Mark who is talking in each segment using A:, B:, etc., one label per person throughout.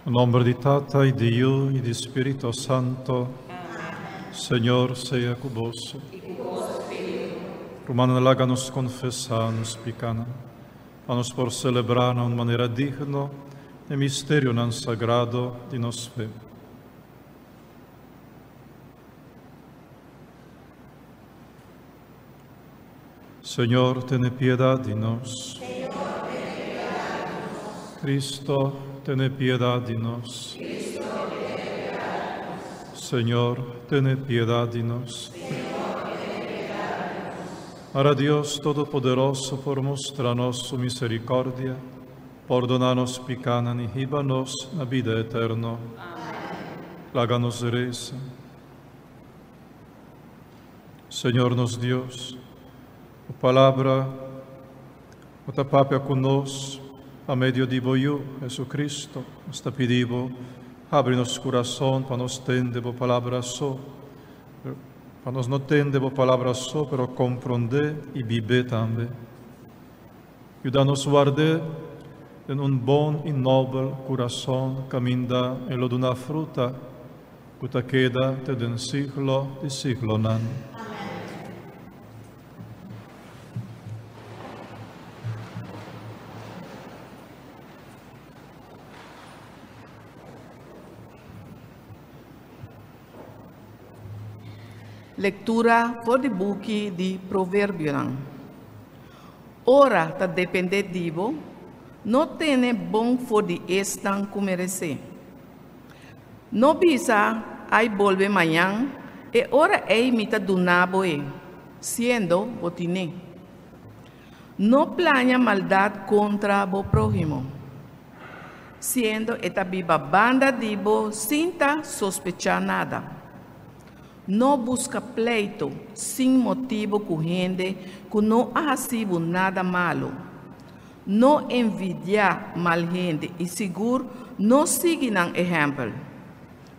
A: Nomber di Tata y di Yu y di Spirito Santo. Señor sea cu boso. Rumannan, laga nos confesa nos picanan, pa nos por celebra na un manera digno e misterionan sagrado di nos fe. Señor, tene piedad di nos. Cristo, tene piedad di nos. Señor, tene piedad di nos. Ora Dios Todopoderoso por mustra nos su misericordia, pordona nos picanan y hiba nos na bida eterno. Laga nos reza. Señor nos Dios, bo palabra bo ta papia cu nos pa medio di bo Yu, Jesucristo. Nos ta pidi bo, habri nos curason pa nos tende bo palabra so, pa nos no tende bo palabra so, pero comprende y bibe tambe. Yuda nos ward'é den un bon i nobel kurason kaminda e lo duna fruta ku ta keda te den siglo di siglonan.
B: Lektura for di buki di Proverbionan. Ora ta dependé di bo, no tene bon for di esnan ku meresé. No bisa, Ai bolbe mañan, e ora ei mi ta duna bo e, siendo bo tin'é. No plaña maldat kontra bo próhimo, siendo e ta biba banda di bo sin ta sospechá nada. No buska pleito sin motibu ku hende ku no a hasi bo nada malu. No envidiá mal hende i sigur no sigui nan ehèmpel.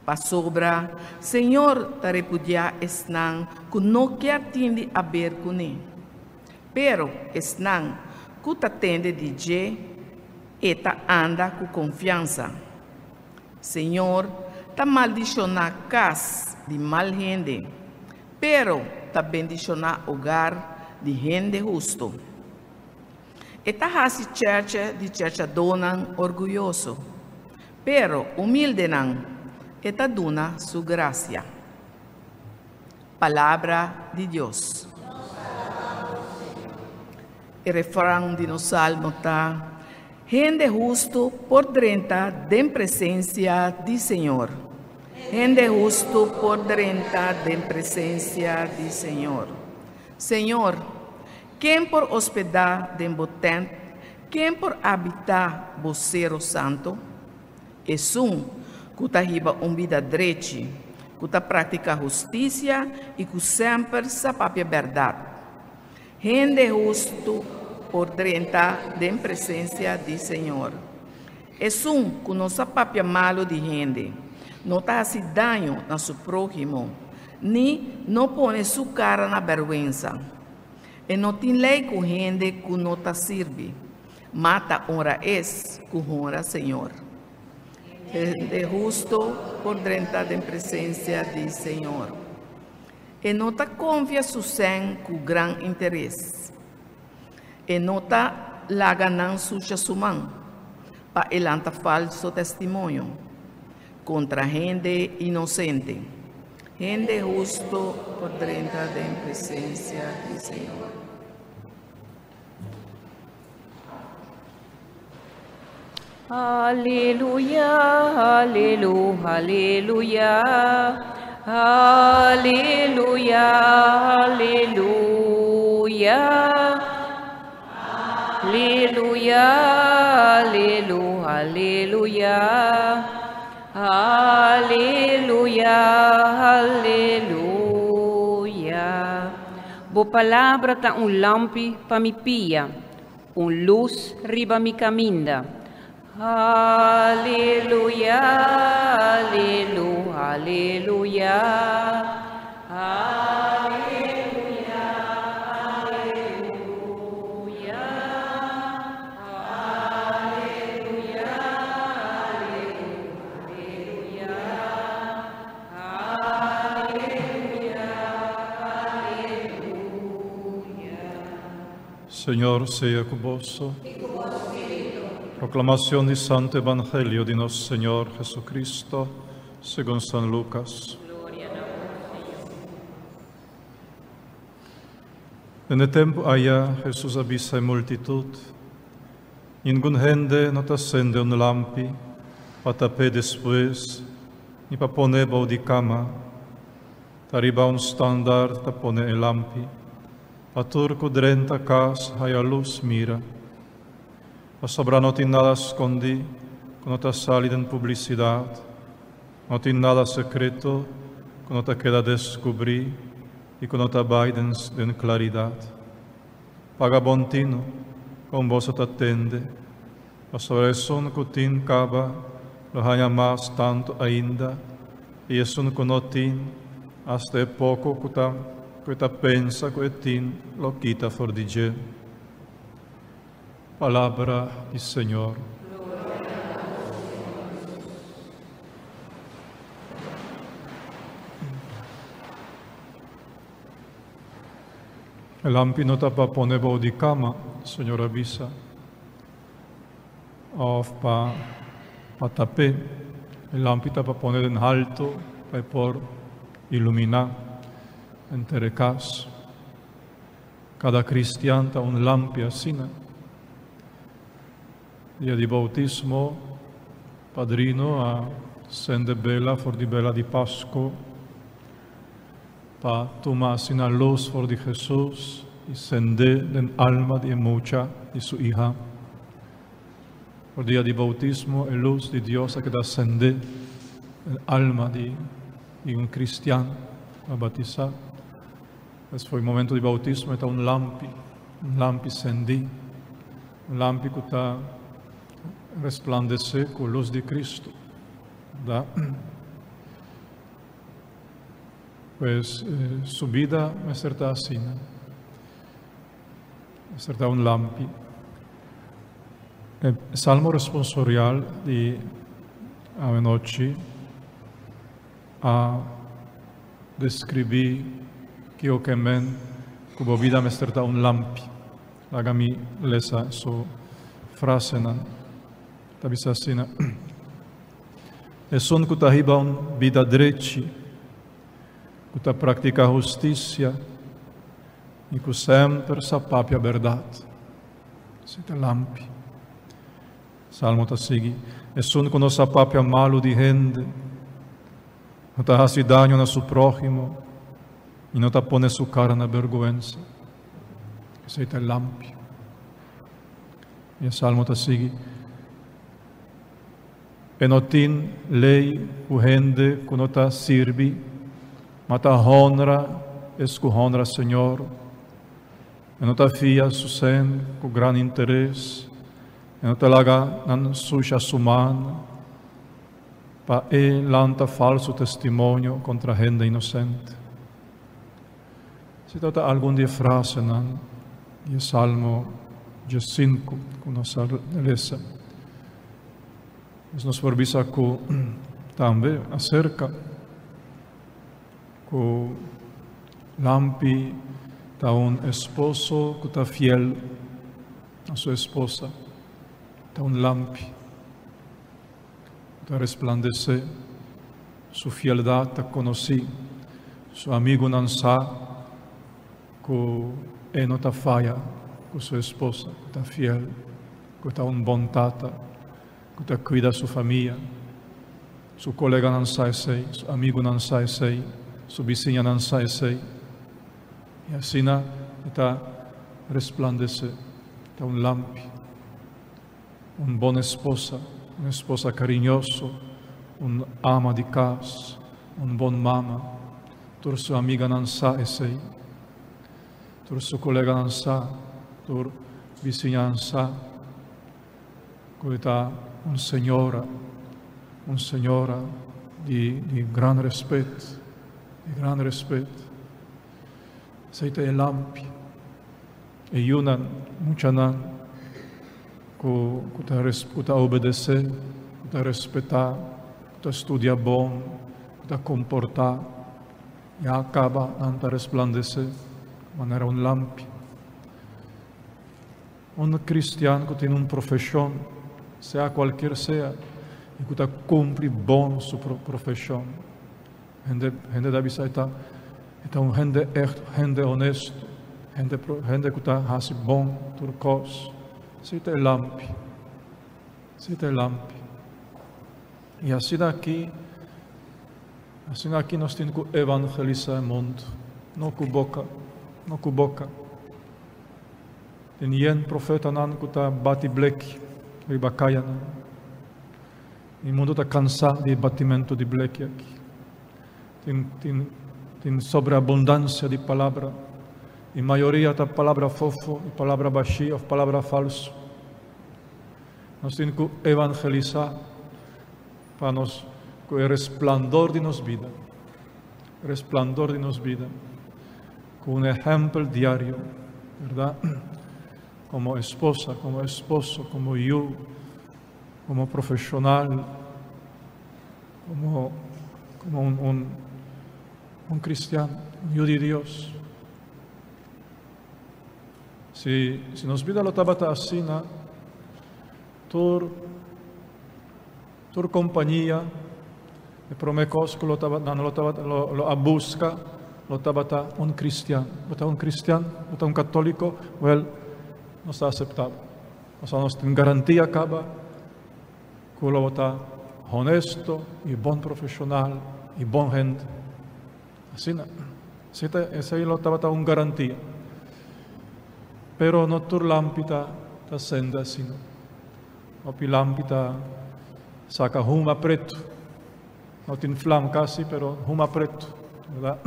B: Pasobra Señor ta repudiá esnan ku no kier tin di aber kuné, pero esnan ku ta tende di dje, e ta anda ku konfiansa. Señor ta maldishoná kas di mal hende, pero ta bendishoná ogar di hende hustu. E ta hasi chèrchè di chèrchadónan orguyoso, pero humildenan e ta duna su grasia. Palabra di Dios. E refran di nos salmo ta, Hende hustu por drenta den presensia di Señor. Hende hustu por drenta den presensia di Señor. Señor, ken por hospedá den bo tènt? Ken por habitá bo sero santu? Esun ku ta hiba un bida drechi, ku ta praktiká hustisia i ku semper sa papia bèrdat. Hende hustu por drenta den presensia di Señor. Esun ku no sa papia malu di hende, no ta hasi daño na su próhimo, ni no pone su kara na bèrgwensa. E no tin lei ku hende ku no ta sirbi, ma ta honra es ku honra Señor. Hende hustu por drenta den presensia di Señor. E no ta konfia su sèn ku gran interes. E no ta laga nan susha su man pa e lanta falso testimonio kontra hende inosente. Hende hustu por drenta den presensia di Señor.
C: Aleluya, alelu, aleluya, aleluya, aleluya. Aleluya, alelu, aleluya, aleluya, aleluya. Bo palabra ta un lampi pa mi pia, Un lus riba mi kaminda. Aleluya, alelu, aleluya, aleluya, aleluya, aleluya, aleluya.
A: Señor sea ku boso. Proclamación di Santo Evangelio di nos Señor Jesucristo, segun San Lucas. Den e tempu aya Jesus a bisa e multitud, Ningun hende no ta sende un lampi pa tap'é despues, ni pa pon'é bou di kama. Ta riba un standaard ta pone e lampi, pa tur ku drenta kas haya lus mira. Pasobra no tin nada skondí ku no ta sali den publisidat, no tin nada sekreto ku no ta keda deskubrí i ku no ta bai den den klaridat. Paga bon tinu kon boso ta tende, pasobra esun ku tin kaba lo haña mas tantu ainda, i esun ku no tin, asta e poko ku ta ku e ta pensa ku e tin lo kita for di dje. Palabra di Señor. E lampi no ta pa pone bou di kama, Señor a bisa, of pa pa tap'é. E lampi ta pa pone den halto pa e por iluminá henter e kas. Kada kristian ta un lampi asina. Dia di boutismo, padrino a sende bela for di bela di Pasko pa tuma asina lus for di Hesus i sende den alma di e mucha di su iha. For dia di boutismo e lus di Dios a keda sende den alma di un kristian ku a batisá. Es foi momento di bautismo e ta un lampi, un lampi sendí, un lampi ku ta resplandesé ku lus di Cristo. Da. Pues eh, su bida mester ta asina. Mester ta un lampi. E salmo responsorial di awenochi A describí kiko ke men ku bo bida mester ta un lampi. Laga mi lesa su frasenan. Ta bisa asina, Esun ku ta hiba un bida drechi, ku ta praktiká hustisia i ku semper sa papia bèrdat, esei ta lampi. Salmo ta sigui, Esun ku no sa papia malu di hende, no ta hasi daño na su próhimo i no ta pone su kara na bèrgwensa. Esei ta lampi. I e salmo ta sigui, E no tin lei ku hende ku no ta sirbi, ma ta honra es ku honra Señor. E no ta fia su sen ku gran interes. E no ta laga nan susha su man pa e lanta falsu testimonio kontra hende inosente. Si tabata algun di e frasenan di e Salmo diesinku ku nos a lesa. Pues nos por bisa ku tambe aserka ku lampi ta un esposo ku ta fiel na su esposa, ta un lampi ku ta resplandesé. Su fieldat ta konosí, su amigunan sa ku e no ta faya ku su esposa, ku ta fiel, ku ta un bon tata, ku ta kuida su famia. Su koleganan sa esei, su amigunan sa esei, su bisiñanan sa esei. I asina e ta resplandesé, ta un lampi, un bon esposa, un esposa kariñoso, un ama di kas, un bon mama. Tur su amiganan sa esei, tur su koleganan sa, tur bisiñanan sa ku e ta un señora, un señora di di gran respet, di gran respet. Esei ta e lampi, e yunan, muchanan ku ku ta ku ta obedesé, ku ta respetá, ku ta studia bon, ku ta komportá, ya kaba nan ta resplandesé manera un lampi. Un kristian ku tin un profeshon, sea kualkier sea, i ku ta kumpli bon su profeshon. Hende hende ta bisa e ta e ta un hende ègt, hende honesto, hende hende ku ta hasi bon tur kos. Esei ta e lampi. Esei ta e lampi. I asina aki, asina aki nos tin ku evangelisá e mundu, no ku boka, no ku boka. Tin yen profetanan ku ta bati bleki riba kayanan. E mundu ta kansá di e batimentu di bleki aki. Tin, tin, tin sobreabundansia di palabra. E mayoria ta palabra fofo i palabra bashí òf palabra falsu. Nos tin ku evangelisá pa nos ku e resplandor di nos bida, resplandor di nos bida, ku un ehèmpel diario, bèrdat? Komo esposa, komo esposo, komo yu, komo profeshonal, komo komo un un un kristian, un yu di Dios. Si si nos bida lo tabata asina, tur tur kompania e promé kos ku lo tabata nan lo tabata lo lo a buska lo tabata un kristian. Bo ta un kristian? Bo ta un katóliko? Wèl, nos ta aseptá bo. Pasobra nos tin garantia kaba ku lo bo ta honesto i bon profeshonal i bon hende. Asina, esei ta, esei lo tabata un garantia. Pero no tur lampi ta, ta sende asina. Hopi lampi ta saka huma pretu. No tin flam kasi, pero huma pretu, berdad?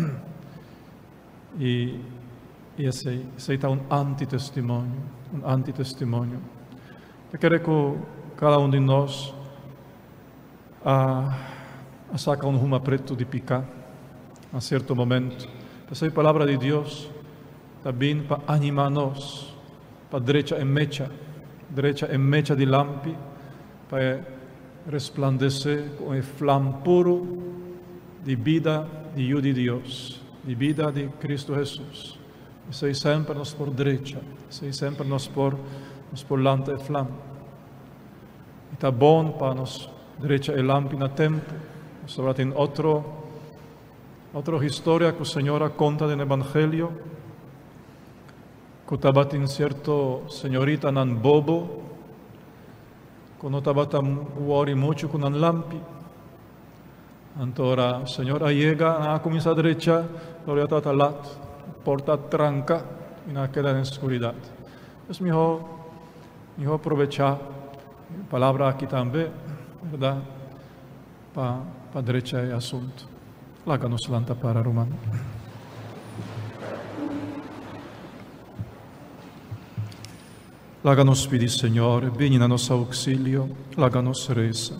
A: I, i esei, esei ta un antitestimonio, un antitestimonio. Ta kere ku kada un di nos A a saka un huma pretu di piká na sierto momento. P'esei Palabra di Dios ta bin pa animá nos pa drecha e mecha, drecha e mecha di lampi pa e resplandesé ku e flam puru di bida di Yu di Dios, di bida di Kristu Hesus. P'esei semper nos por drecha, p'esei semper nos por nos por lanta e flam. I ta bon pa nos drecha e lampi na tempu. Pasobra tin otro otro historia ku Señor a konta den Evangelio, ku tabatin sierto señoritanan bobo ku no tabata wòri muchu ku nan lampi. Anto ora Señor a yega, nan a kuminsá drecha, pero ya tabata lat, porta a tranka i nan a keda den skuridat. Es mihó Mihó probechá e palabra aki tambe, bèrdat, pa pa drecha e asuntu. Laga nos lanta para, ruman. Laga nos pidi Señor bini na nos auxilio, laga nos resa.